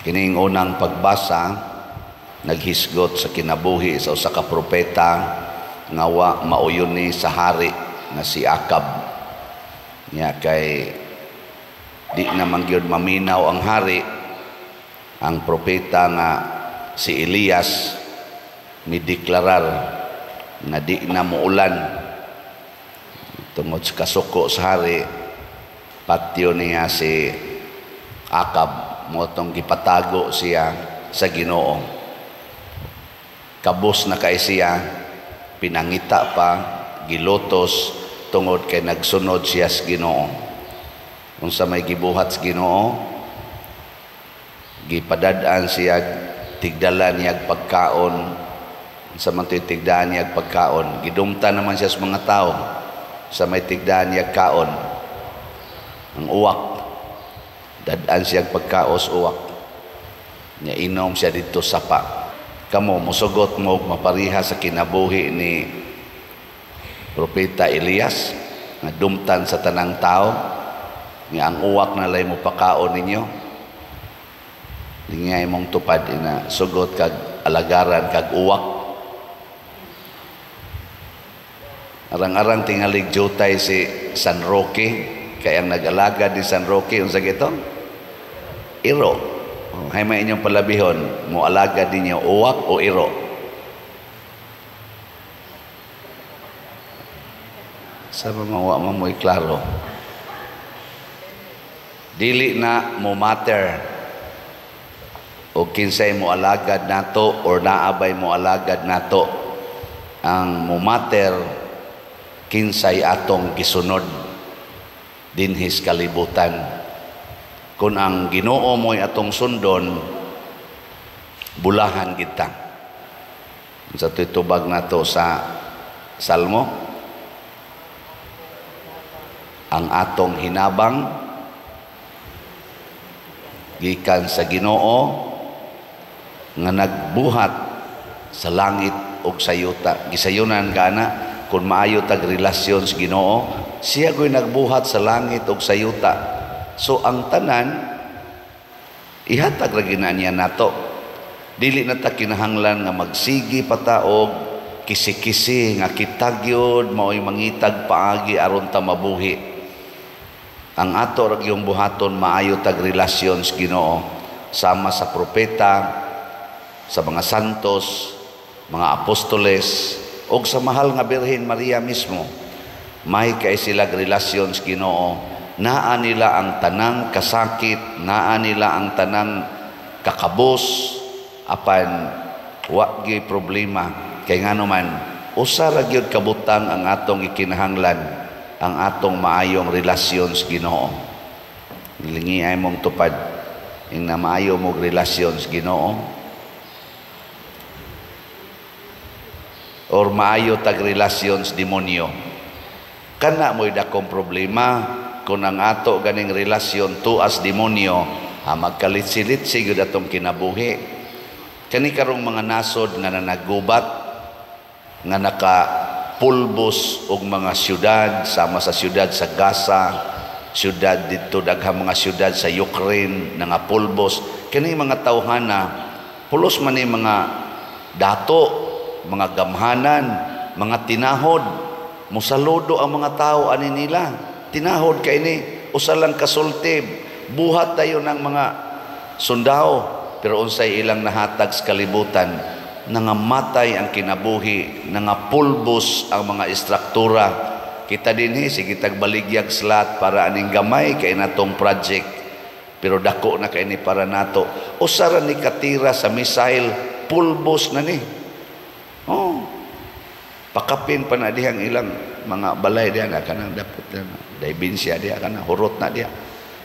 Kining unang pagbasa naghisgot sa kinabuhi sa usa ka propeta nga wa mauyon ni sa hari nga si Akab. Nya kay di naman gyud maminaw ang hari, ang propeta nga si Elias mideklarar nga di na muulan tungod sa kasuko sa hari. Patyo niya si Akab, mao tong gipatago siya sa Ginoo. Kabos na kay siya, pinangita pa, gilutos tungod kay nagsunod siya sa Ginoo. Unsa may gibuhat sa Ginoo? Gipadad-an siya, tigdala niya pagkaon. Unsa man to'y tigdaan niya pagkaon? Gidumta naman siya sa mga tao sa may tigdaan niya kaon. Ang uwak. Dad-an siya pagkaos uwak. Nya inom siya dito sapa. Kamo musugot mo mapariha sa kinabuhi ni Propeta Elias nga dumtan sa tanang tao nga ang uwak na lay mo pakaon ninyo. Lingi imong tupad ina sugot kag alagaran kag uwak. Arang-arang tingalig jutay si San Roque, kay ang nag-alagad ni San Roque unsa gito? Iro. Oh, hay may inyong palabihon, mo alagad ninyo uwak o iro? Sa mga wa man mo'y klaro. Dili na mo matter o kinsay mo alagad nato or naabay mo alagad nato. Ang mo matter kinsay atong gisunod dinhis kalibutan. Kung ang Ginoo mo'y atong sundon, bulahan kita. Sa tubag nato sa Salmo, ang atong hinabang gikan sa Ginoo nga nagbuhat sa langit ug sa yuta. Gisayunan kana kung maayo tag relasyon sa Ginoo, siya ko'y nagbuhat sa langit ug sa yuta. So ang tanan ihatag ra gina niya nato. Dili na ta kinahanglan nga magsigi pa ta og kisi-kisi nga kita gyud mao'y mangitag paagi aron ta mabuhi. Ang ato ra gyung buhaton, maayo tag relasyon sa Ginoo, sama sa propeta, sa mga santos, mga apostoles, og sa mahal nga Birhen Maria mismo. May kay sila relasyon sa Ginoo. Naa nila ang tanang kasakit, naa nila ang tanang kakabos, apan wa gyud problema. Kay ngano man, usa ra gyud kabutang ang atong ikinahanglan, ang atong maayong relasyon sa Ginoo. Lingi ay mong tupad ing na maayo mong relasyon sa Ginoo, or maayo tag relasyon sa demonyo. Kana mo'y dakong problema kung ang ato ganing relasyon tuas demonyo, magkalitsi-litsi gyud atong kinabuhi. Kani karong mga nasod nga nanagubat, nga nakapulbos og mga syudad, sama sa syudad sa Gaza, syudad didto daghang mga syudad sa Ukraine nangapulbos. Kani mga tawhana pulos man ni mga dato, mga gamhanan, mga tinahod. Musaludo ang mga tao ani nila. Tinahod kay ni usa lang kasulti, buhat tayo ng mga sundao, pero unsay ilang nahatag sa kalibutan? Nangamatay ang kinabuhi, nangapulbos ang mga istruktura. Kita dinhi sige tag baligyag slat para aning gamay kay natong project, pero dako na kay ni para nato. Usa ra ni katira sa missile, pulbos na ni. Oh, pakapin pa na dihang ilang mga balay diha na kanang dapot na daybinsya diha kana hurot na diha,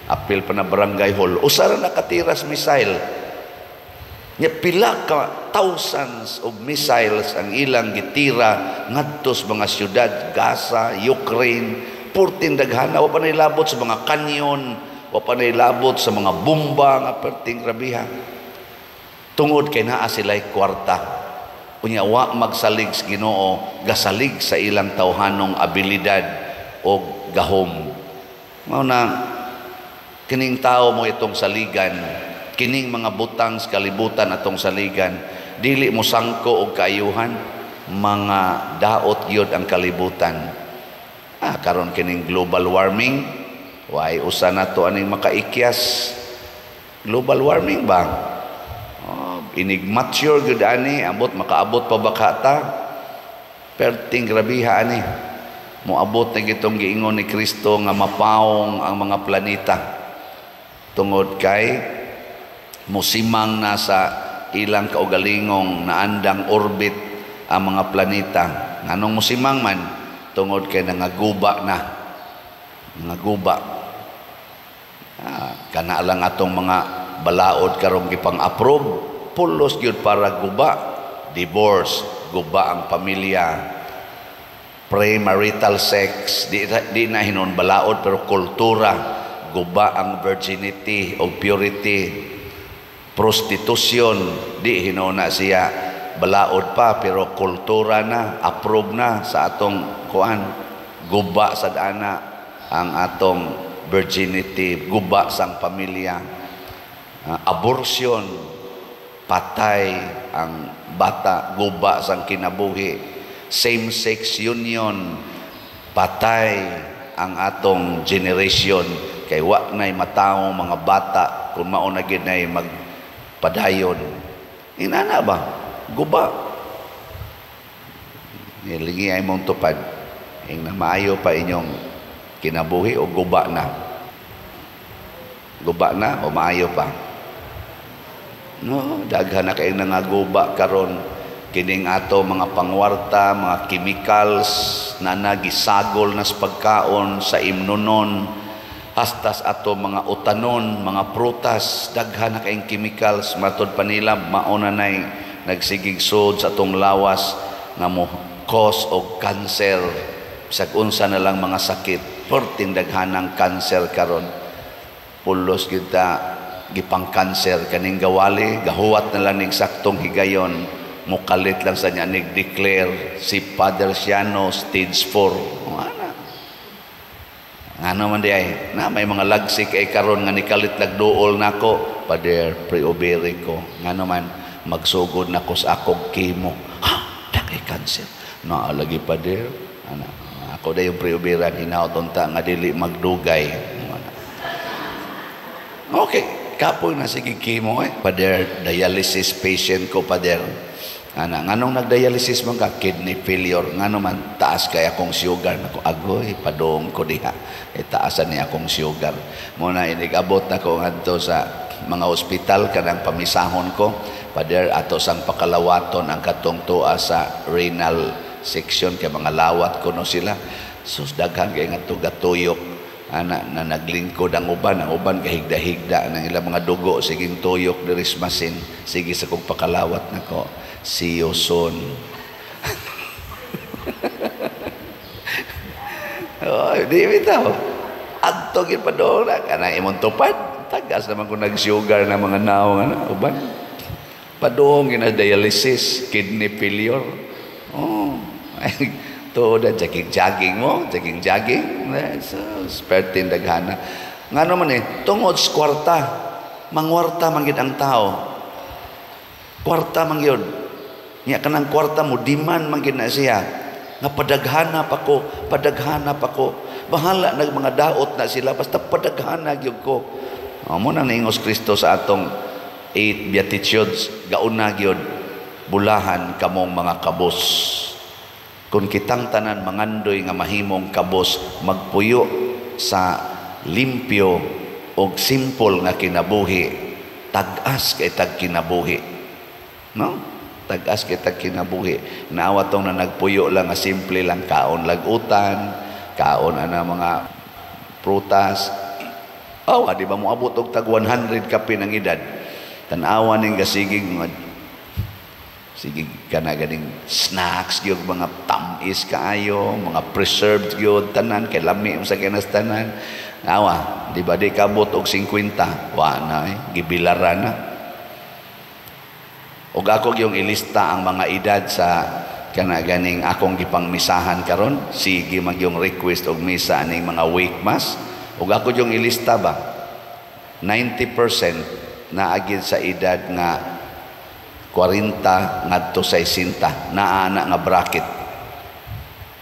apil pa na barangay hall. Usa ra nakatiras missile nya, pila ka thousands of missiles ang ilang gitira ngadto sa mga syudad, Gaza, Ukraine, purting daghana. Wa pa nailabot sa mga kanyon, wa pa nailabot sa mga bomba nga perting grabiha. Tungod kay naa sila'y kwarta. Unya wa magsalig sa Ginoo, gasalig sa ilang tawhanong abilidad o gahom. Mao na kining tao mo itong saligan. Kining mga butang sa kalibutan atong saligan, dili mo sangko og kaayuhan, mga daot gyud ang kalibutan. Karon kining global warming, way usa nato aning makaikyas. Global warming ba? Oh, inig mature gyud ani, ambot makaabot pa ba ka ta? Perting grabiha ani. Moabot na gitong giingon ni Kristo nga mapawong ang mga planeta tungod kay musimang na sa ilang kaugalingong naandang orbit ang mga planeta. Nganong musimang man? Tungod kay nangaguba na. Nangaguba. Kana lang atong mga balaod karong gipang-approve, pulos gyud para guba. Divorce, guba ang pamilya. Premarital sex, di na hinon balaod pero kultura, guba ang virginity o purity. Prostitution, di hinon na siya balaod pa pero kultura na, approve na sa atong kuan. Guba sa dana ang atong virginity, guba sang pamilya. Abortion, patay ang bata, guba sang kinabuhi. Same-sex union, patay ang atong generation kay wa na'y matawo mga bata kung mao na gyud nay magpadayon. Inana ba? Guba. Nilingi ay mong tupad. Ing na maayo pa inyong kinabuhi o guba na? Guba na o maayo pa? No, daghan na kay nangaguba karon. Kining ato mga pangwarta, mga chemicals na nagisagol nas pagkaon sa imnonon, hastas ato mga utanon, mga prutas, daghan na kayong chemicals, matod pa nila mao na nay nagsigig sud sa atong lawas nga mo cause og cancer, bisag unsa na lang mga sakit, perting daghanang cancer karon. Pulos kita gipang cancer kaning gawali, gahuwat na lang ning saktong higayon. Mukalit lang sa niya nag-declare si Father Siano stage 4. Ano? Ngano man di ay, na may mga lagsik ay karon nga nikalit lagduol nako, Father, pre-obere ko. Ngano man, magsugod nako sa akong chemo. Ha? Dakay cancer. Na lagi, Father. Ana, ako da yung pre-oberan, hinaot unta nga dili magdugay. Ana. Okay, kapoy na sige chemo eh. Father, dialysis patient ko, Father. Ana, nganong nagdialysis man ka? Kidney failure. Ngano man, taas kay akong sugar. Nako, agoy, padong ko diha. E taasan ni akong sugar. Muna, inigabot na ko ngadto sa mga ospital, kanang pamisahon ko. Father, ato sang pakalawaton ang katong tuwa sa renal section, kay mga lawat ko no sila. Sus, daghan kay nga tugatuyok. Ana, na naglingkod ang uban kahigda-higda ng ilang mga dugo, siging tuyok diris masin, sige sa kong pakalawat nako. See you soon. Oh, di bitaw. Adto gyud pa doon kana imong tupad. Tagas naman kung nag-sugar na mga naong ano, uban. Padung gina dialysis, kidney failure. Oh. Tuod na jogging-jogging mo, jogging-jogging. So, pertin daghana. Ngano man eh, tungod sa kwarta. Mangwarta man gid ang tao. Kwarta man gyud. Nya kanang kwarta mo demand man gid na siya. Nga padaghana pa ko, padaghana pa ko. Bahala nag mga daot na sila basta padaghana gyud ko. Oh, mo nang niingos Kristo sa atong 8 Beatitudes, gauna gyud bulahan kamong mga kabos. Kung kitang tanan mangandoy nga mahimong kabos, magpuyo sa limpyo og simple nga kinabuhi, tag-as kay tag kinabuhi. No? Tag-as kay tag kinabuhi. Naawa tong na nagpuyo lang nga simple lang, kaon lagutan, kaon ana mga prutas. Awa, di ba moabot og tag 100 kapin ang edad? Tan-awa ning gasigig mga sige kana ganing snacks gyud, mga tamis kaayo, mga preserved gyud tanan kay lami sa kinas tanan. Awa, di ba di kabot og 50? Wa na eh, gibilara na. Og ako gyung ilista ang mga edad sa kana ganing akong gipangmisahan karon, sige man gyung request og misa aning mga wake mass. Og ako gyung ilista ba 90% Naagid sa edad nga 40 ngadto 60, naa na nga bracket.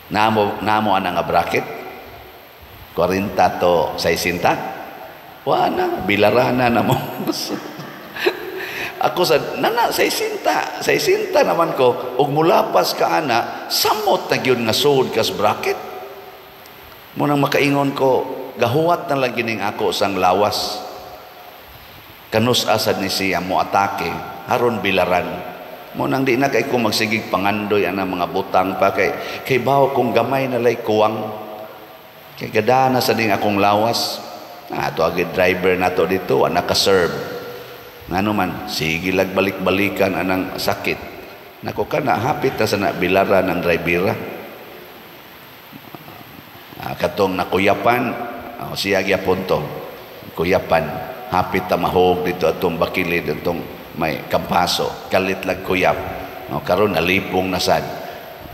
Namo ana nga bracket, 40 to 60. Wa na bilarana na mo. Ako sa nana 60, 60 naman ko ug mulapas ka ana, samot na gyud nga sud kas bracket. Mo nang makaingon ko, gahuwat na lang gining ako sang lawas. Kanus asad ni siya mo atake aron bilaran. Mo nang di na kay ko magsigig pangandoy ana mga butang pa kay kay bawo kung gamay na lay kuwang. Kay gadana sa ding akong lawas. Na ato agi driver nato dito, wa naka-serve. Ngano man, sige lag balik-balikan anang sakit. Nako kana hapit na sa na bilaran ng drivera. Katong nakuyapan, oh, siya gyapon to. Kuyapan, hapit ta mahog dito atong bakilid atong may kampaso, kalit lag kuyap. Oh, karon nalipong na sad.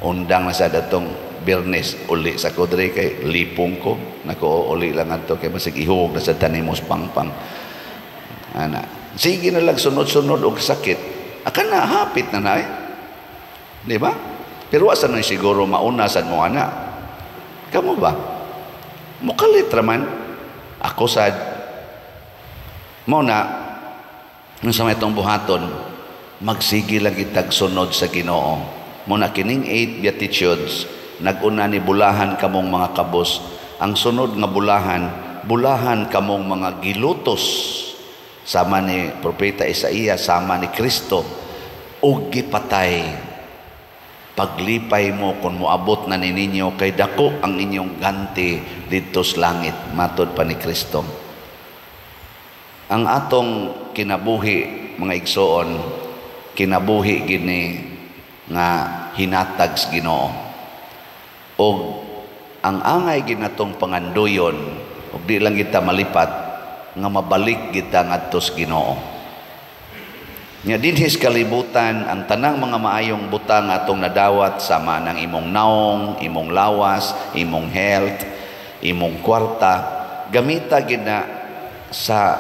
Undang na sad atong Biyernes uli sa kodre kay lipong ko. Nako uli lang adto kay basig ihog na sad tanimos pangpang. Ana, sige na lang sunod-sunod og sakit. Akan na hapit na na eh. Di ba? Pero asa na siguro mauna sad mo ana. Kamo ba? Mukalit raman. Ako sad mo na nung sa may itong buhaton, magsige lang itag sunod sa Ginoo. Mo na kining 8 beatitudes, naguna ni bulahan kamong mga kabos. Ang sunod nga bulahan, bulahan kamong mga gilutos. Sama ni Propeta Isaías, sama ni Kristo, ug gipatay. Paglipay mo kung moabot na ni ninyo kay dako ang inyong ganti didto sa langit, matod pa ni Kristo. Ang atong kinabuhi, mga igsoon, kinabuhi gini nga hinatag sa Ginoo. Og ang angay ginatong panganduyon, ug di lang kita malipat nga mabalik kita ngadto sa Ginoo. Nya dinhi sa kalibutan ang tanang mga maayong butang atong nadawat sama ng imong naong, imong lawas, imong health, imong kwarta, gamita gid na sa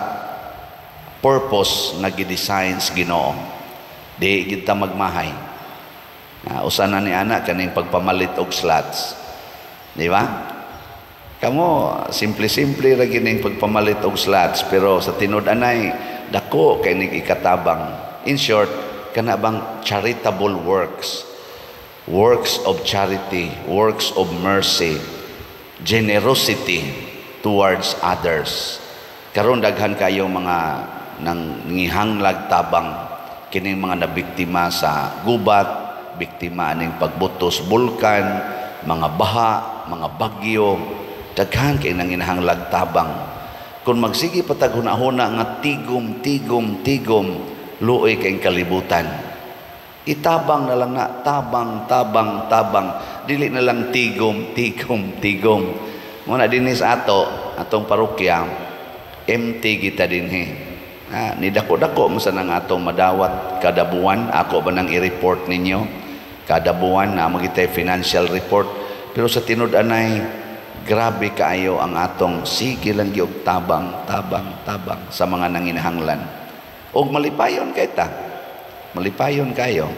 purpose nga gi-design sa Ginoo. Di gid ta magmahay. Usa na ni ana kaning pagpamalit og slots. Di ba? Kamo simple-simple ra gining pagpamalit og slots, pero sa tinud-anay dako kay nig ikatabang. In short, kana bang charitable works, works of charity, works of mercy, generosity towards others. Karon daghan kayo mga nang ngihanglag tabang kining mga nabiktima sa gubat, biktima aning pagbutos bulkan, mga baha, mga bagyo, daghan kay nang ginahanglag tabang. Kung magsige patag huna-huna nga tigom, tigom, tigom, luoy kay kalibutan. Itabang na lang na, tabang, tabang, tabang. Dili na lang tigom, tigom, tigom. Muna dinhi sa ato, atong parokya, empty kita dinhi. Ha, ni dako-dako mo sa nang atong madawat kada buwan. Ako ba nang i-report ninyo? Kada buwan na magitay financial report. Pero sa tinud-anay, grabe kaayo ang atong sige lang gyud tabang, tabang, tabang sa mga nanginahanglan. Og malipayon kay ta. Malipayon kayo.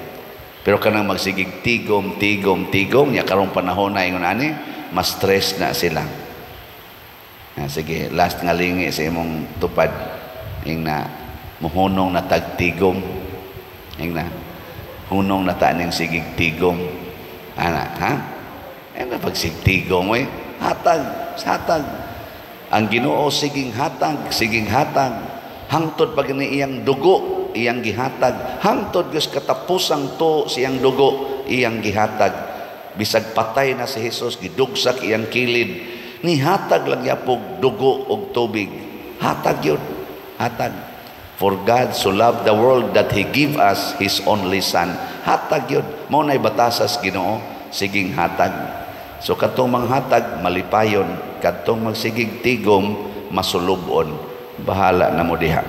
Pero kanang magsigig tigom, tigom, tigom, nya karong panahon na ingon ani, mas stress na sila. Ah, sige, last nga lingi sa imong tupad. Ing na muhunong na tagtigom. Ing na hunong na ta ning sigig tigom. Ana, ha? Ay na pagsigtigom oy. Hatag, hatag. Ang Ginoo siging hatag, siging hatag. Hangtod pag ni iyang dugo, iyang gihatag. Hangtod gyud katapusang to siyang dugo, iyang gihatag. Bisag patay na si Jesus, gidugsak iyang kilid. Nihatag lang yapog dugo og tubig. Hatag yun. Hatag. For God so loved the world that He give us His only Son. Hatag yun. Mao na'y batasas Ginoo, siging hatag. So katong manghatag, malipayon. Katong magsigig tigom, masulubon. Bahala na mo diha.